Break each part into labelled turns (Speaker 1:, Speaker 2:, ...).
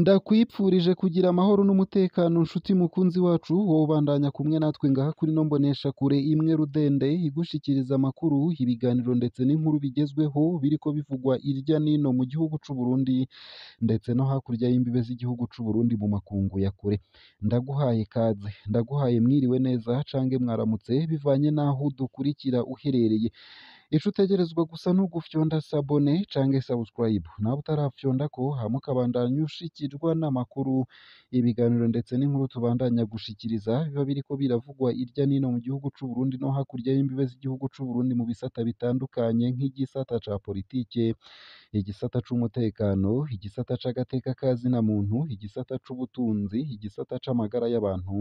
Speaker 1: Ndakwipfurije kugira amahoro n'umutekano nshuti mukunzi wacu, wowe ubandanya kumwe natwe ngaha kuri ino mboneshakure imwe rudende igushikiriza amakuru, ibiganiro ndetse n'inkuru bigezweho biriko bivugwa irya nino mu gihugu c'u Burundi ndetse no hakurya y'imbibe z'igihugu c'u Burundi mu makungu ya kure. Ndaguhaye kaze, ndaguhaye mwiriwe neza cange mwaramutse bivanye n'aho udukurikira uherereye. Ico utegerezwa gusa n'ugufyonda sabone cange subscribe, nawe utarafyondako hama ukabandanya ushikirwa n'amakuru, ibiganiro ndetse n'inkuru tubandanya gushikiriza biba biriko biravugwa irya nino mu gihugu c'u Burundi no hakurya y'imbibe z'igihugu c'u Burundi mu bisata bitandukanye nk'igisata ca politike, igisata c'umutekano, igisata c'agateka ka zina muntu, igisata c'ubutunzi, igisata c'amagara y'abantu,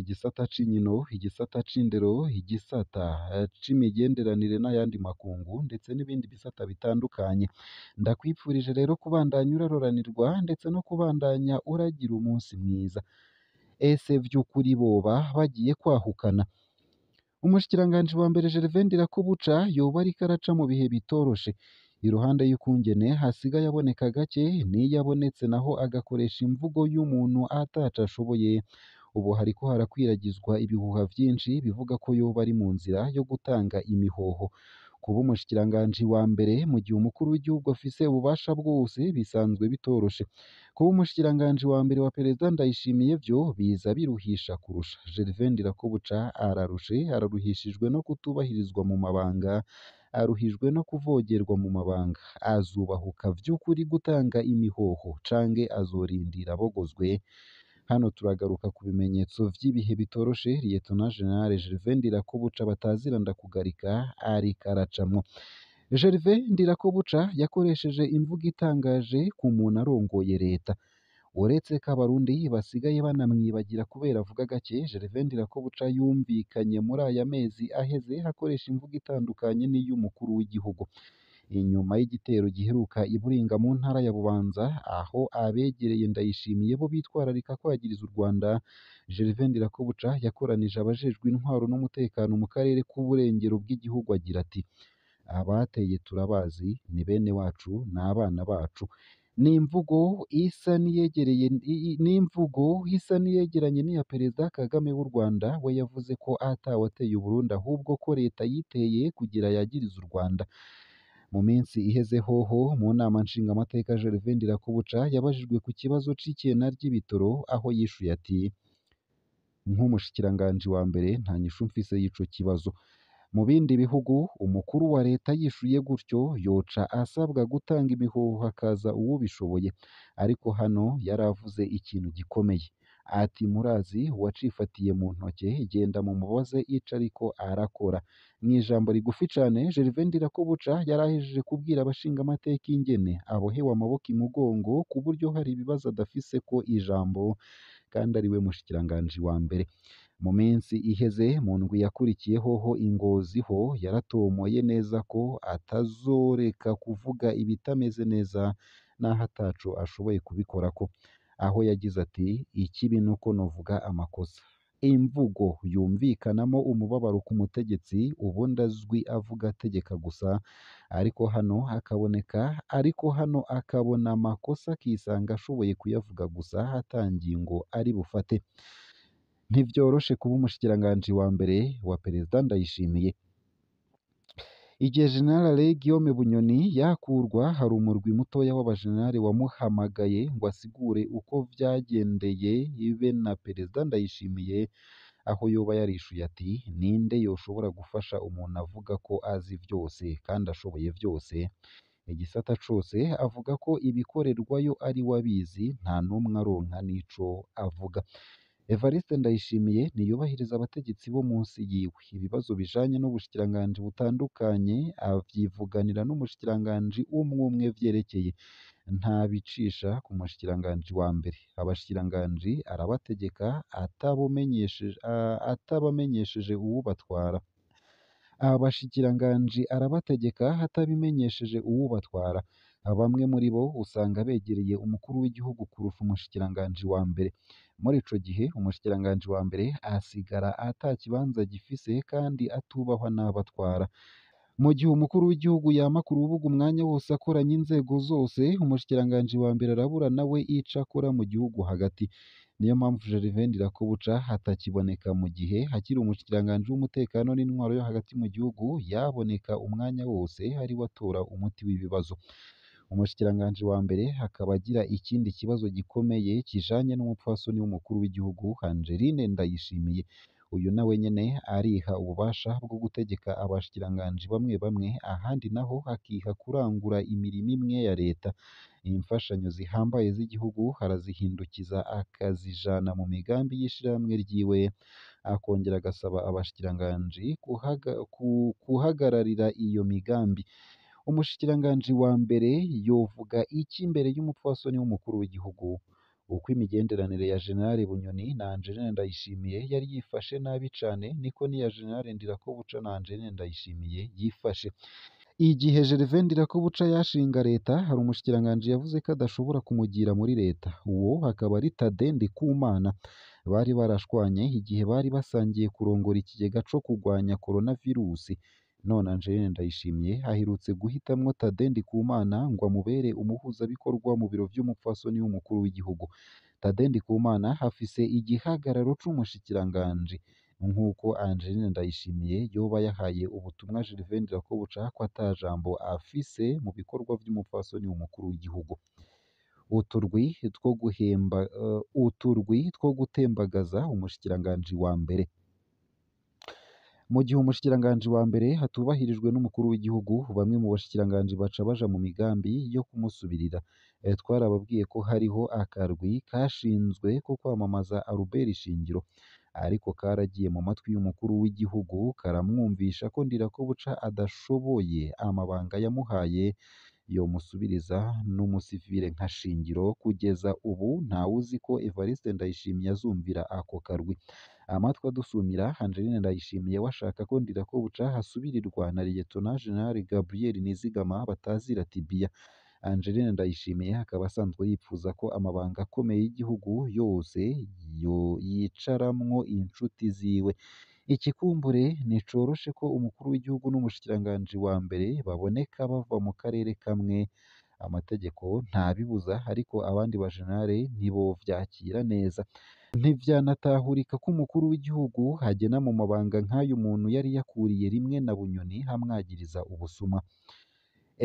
Speaker 1: igisata c'inkino, igisata c'indero, igisata c'imigenderanire n'ayandi makungu ndetse n'ibindi bisata bitandukanye. Ndakwipfurije rero kubandanya uraroranirwa ndetse no kubandanya uragira umunsi mwiza. Ese vy'ukuri boba bagiye kwahukana? Umushikiranganji wa mbere Gervais Ndirakobuca yoba ariko araca mu bihe bitoroshe. Iruhande y'ukungene hasigaye aboneka gake, n'iyo abonetse naho agakoresha imvugo y'umuntu ataco ashoboye. Ubu hariko harakwiragizwa ibihuha vyinshi bivuga ko yoba ari mu nzira yo gutanga imihoho. Kuba umushikiranganji wa mbere mu gihe umukuru w'igihugu afise ububasha bwose bisanzwe bitoroshe. Kuba umushikiranganji wa mbere wa Perezida Ndayishimiye vyo biza biruhisha kurusha. Gervais Ndirakobuca ararushe, araruhishijwe no kutubahirizwa mu mabanga, aruhijwe no kuvogerwa mu mabanga. Azubahuka vy'ukuri gutanga imihoho cange azorindira abogozwe? Hano turagaruka ku bimenyetso vy'ibihe bitoroshe Lieutenant General Gervais Ndirakobuca batazira ndakugarika ariko aracamwo. Gervais Ndirakobuca yakoresheje imvugo itangaje ku muntu arongoye leta. Uretse ko abarundi basigaye banamwibagira kubera avuga gake, Gervais Ndirakobuca yumvikanye muri aya mezi aheze akoresha imvugo itandukanye n'iy'umukuru w'igihugu. Inyuma y'igitero giheruka i Buringa mu ntara ya Bubanza, aho abegereye Ndayishimiye bo bitwararika kwagiriza u Rwanda, Gervais Ndirakobuca yakoranije abajejwe intwaro n'umutekano mu karere k'uburengero bw'igihugu agira ati: "Abateye turabazi, ni bene wacu, ni abana bacu." Ni imvugo isa n'iyegereye ni imvugo isa n'iyegeranye n'iya Perezida Kagame w'u Rwanda, we yavuze ko atawateye Uburundi ahubwo ko leta yiteye kugira yagirize u Rwanda. Mu minsi iheze hoho mu nama nshingamateka Gervais Ndirakobuca yabajijwe ku kibazo c'ikena ry'ibitoro aho yishuye ati: "Nk'umushikiranganji wa mbere nta nyishu mfise y'ico kibazo." Mu bindi bihugu umukuru wa leta yishuye gutyo yoca asabwa gutanga imihoho hakaza uwubishoboye, ariko hano yaravuze ikintu gikomeye ati: "Murazi uwacifatiye mu ntoke, genda mumubaze ico ariko arakora." Mw'ijambo rigufi cane Gervais Ndirakobuca yarahejeje kubwira abashingamateka ingene abohewe amaboko imugongo ku buryo hari ibibazo adafiseko ijambo kandi ariwe mushikiranganji wa mbere. Mu minsi iheze mu ndwi yakurikiye hoho i Ngozi ho yaratomoye neza ko atazoreka kuvuga ibitameze neza naho ataco ashoboye kubikorako, aho yagize ati: "Ikibi nuko novuga amakosa." Imvugo yumvikanamo umubabaro ku mutegetsi ubundi azwi avuga ategeka gusa, ariko hano hakaboneka ariko hano akabona amakosa akisanga ashoboye kuyavuga gusa ata ngingo ari bufate. Ntivyoroshe kuba umushikiranganji wa mbere wa Perezida Ndayishimiye. Igihe General Alain Guillaume Bunyoni yakurwa, hari umurwi mutoya w'abajenerali wamuhamagaye ngo asigure uko vyagendeye be na Perezida Ndayishimiye, aho yoba yarishuye ati: "Ninde yoshobora gufasha umuntu avuga ko azi vyose kandi ashoboye vyose?" Igisata cose avuga ko ibikorerwayo ari we abizi, nta n'umwe aronka n'ico avuga. Evariste Ndayishimiye ntiyubahiriza abategetsi bo munsi yiwe. Ibibazo bijanye n'ubushikiranganji butandukanye avyivuganira n'umushikiranganji umwe umwe vyerekeye, ntabicisha ku mushikiranganji wa mbere. Abashikiranganji arabategeka atabamenyesheje uwubatwara. Abashikiranganji arabategeka atabimenyesheje uwubatwara. Bamwe muri bo usanga begereye umukuru w'igihugu kurusha umushikiranganji wa mbere. Muri ico gihe umushikiranganji wa mbere asigara ata kibanza gifise kandi atubahwa n'abatwara. Mu gihe umukuru w'igihugu yama ku rubuga umwanya wose akoranya inzego zose, umushikiranganji wa mbere arabura nawe ico akora mu gihugu hagati. Niyo mpamvu Gervais Ndirakobuca atakiboneka mu gihe hakiri umushikiranganji w'umutekano n'intwaro yo hagati mu gihugu yaboneka umwanya wose ariwe atora umuti w'ibibazo. Umushikiranganji wa mbere akaba agira ikindi kibazo gikomeye kijanye n'umupfasoni w'umukuru w'igihugu Angeline Ndayishimiye. Uyu nawe nyene ariha ububasha bwo gutegeka abashikiranganji bamwe bamwe, ahandi naho akiha kurangura imirimo imwe ya leta. Imfashanyo zihambaye z'igihugu arazihindukiza akazijana mu migambi y'ishirahamwe ryiwe, akongera agasaba abashikiranganji kuhagararira iyo migambi. Umushikiranganji wa mbere yovuga iki imbere y'umupfasoni w'umukuru w'igihugu? Uko imigenderanire ya General Bunyoni na Angeline Ndayishimiye yari yifashe nabi cane, niko n'iya General Ndirakobuca na Angeline Ndayishimiye yifashe. Igihe Gervais Ndirakobuca yashinga leta, hari umushikiranganji yavuze ko adashobora kumugira muri leta, uwo akaba ari Tade Ndikumana. Bari barashwanye igihe bari basangiye kurongora ikigega co kugwanya coronavirusi. None Angeline Ndayishimiye aherutse guhitamwo Tade Ndikumana ngo amubere umuhuzabikorwa mu biro vy'umupfasoni w'umukuru w'igihugu. Tade Ndikumana afise igihagararo c'umushikiranganji, nk'uko Angeline Ndayishimiye yoba yahaye ubutumwa Gervais Ndirakobuca ko ata jambo afise mu bikorwa vy'umupfasoni w'umukuru w'igihugu. Uturwi two guhemba uturwi two gutembagaza umushikiranganji wa mbere. Mu gihe umushikiranganji wa mbere atubahirijwe n'umukuru w'igihugu, bamwe mu bashikiranganji baca baja mu migambi yo kumusubirira. Twarababwiye ko hariho akarwi kashinzwe ko kwamamaza Albert Shingiro, ariko karagiye mu matwi y'umukuru w'igihugu karamwumvisha ko Ndirakobuca adashoboye amabanga yamuhaye yomusubiriza n'umusivile nka Shingiro. Kugeza ubu ntawuzi ko Evariste Ndayishimiye azumvira ako karwi. Amatwi adusumira, Angeline Ndayishimiye we ashaka ko Ndirakobuca asubirirwa na Liyetona Jenerali Gabriel Nizigama batazira Tibia. Angeline Ndayishimiye akaba asanzwe yipfuza ko amabanga akomeye y'igihugu yose yicaramwo inshuti ziwe. Ikikumbure nticoroshe ko umukuru w'igihugu n'umushikiranganji wa mbere baboneka bava mu karere kamwe. Amategeko ntabibuza, ariko abandi bajenerali ntibovyakira neza. Ntivyanatahurika ko umukuru w'igihugu agena mu mabanga nk'ayo umuntu yari yakuriye rimwe na Bunyoni amwagiriza ubusuma.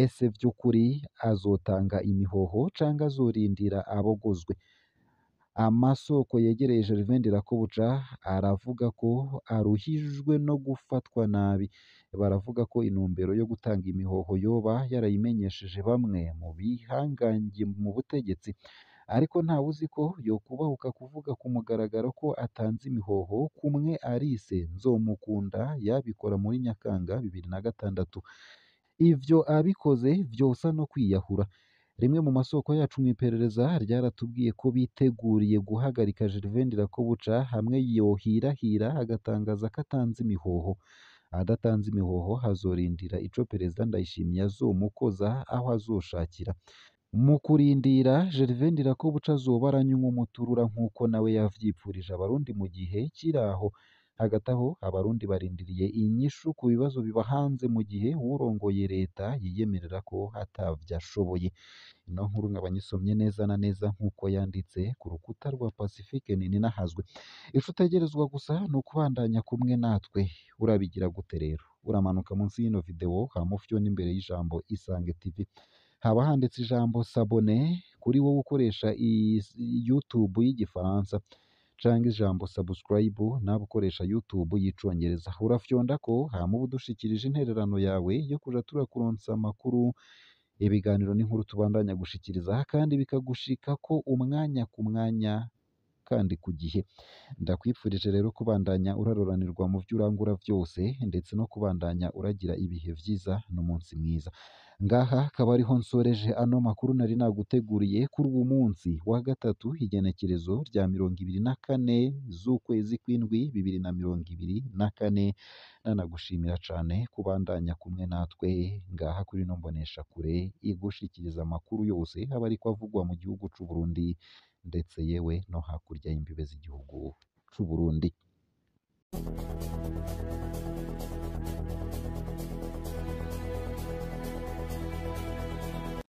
Speaker 1: Ese vy'ukuri azotanga imihoho canke azorindira abogozwe? Amasoko yegereye Gervais Ndirakobuca aravuga ko aruhijwe no gufatwa nabi. Baravuga ko intumbero yo gutanga imihoho yoba yarayimenyesheje bamwe mu bihangange mu butegetsi, ariko ntawuzi ko yokubahuka kuvuga ku mugaragaro ko atanze imihoho kumwe Alice Nzomukunda yabikora muri Nyakanga 2006. Ivyo abikoze vyosa no kwiyahura. Rimwe mu masoko yacu mw'iperereza ryaratubwiye ko biteguriye guhagarika Gervais Ndirakobuca hamwe yohirahira agatangaza ko atanze imihoho. Adatanze imihoho azorindira ico Perezida Ndayishimiye azomukoza aho azoshakira. Mu kurindira, Gervais Ndirakobuca azoba aranywa umuturura nk'uko nawe yavyipfurije Abarundi mu gihe kiraho. Hagati aho Abarundi barindiriye inyishu ku bibazo bibahanze mu gihe uwurongoye leta yiyemerera ko atavyo ashoboye. Ino nkuru nkaba nyisomye neza na neza nk'uko yanditse ku rukuta rwa Pacifique Nininahazwe. Ico utegerezwa gusa ni ukubandanya kumwe natwe. Urabigira gute rero? Uramanuka munsi y'ino video hama ufyonde imbere y'ijambo Isange TV. Haba handitse ijambo s'abonner kuri wowe ukoresha YouTube y'igifaransa, canke ijambo subscribe nawe ukoresha YouTube y'icongereza. Urafyondako hama uba udushikirije intererano yawe yo kuja turakuronsa amakuru, ibiganiro n'inkuru tubandanya gushikiriza, kandi bikagushikako umwanya ku mwanya kandi ku gihe. Ndakwifurije rero kubandanya uraroranirwa mu vyo urangura vyose, ndetse no kubandanya uragira ibihe vyiza n'umunsi mwiza. Ngaha akaba ariho nsoreje ano makuru nari naguteguriye kuri uwu munsi wa gatatu, igenekerezo rya 24 z'ukwezi kw'indwi 2024. Nanagushimira cane kubandanya kumwe natwe ngaha kuri ino mboneshakure igushikiriza amakuru yose aba ariko avugwa mu gihugu c'u Burundi, ndetse yewe no hakurya y'imbibe z'igihugu c'u Burundi.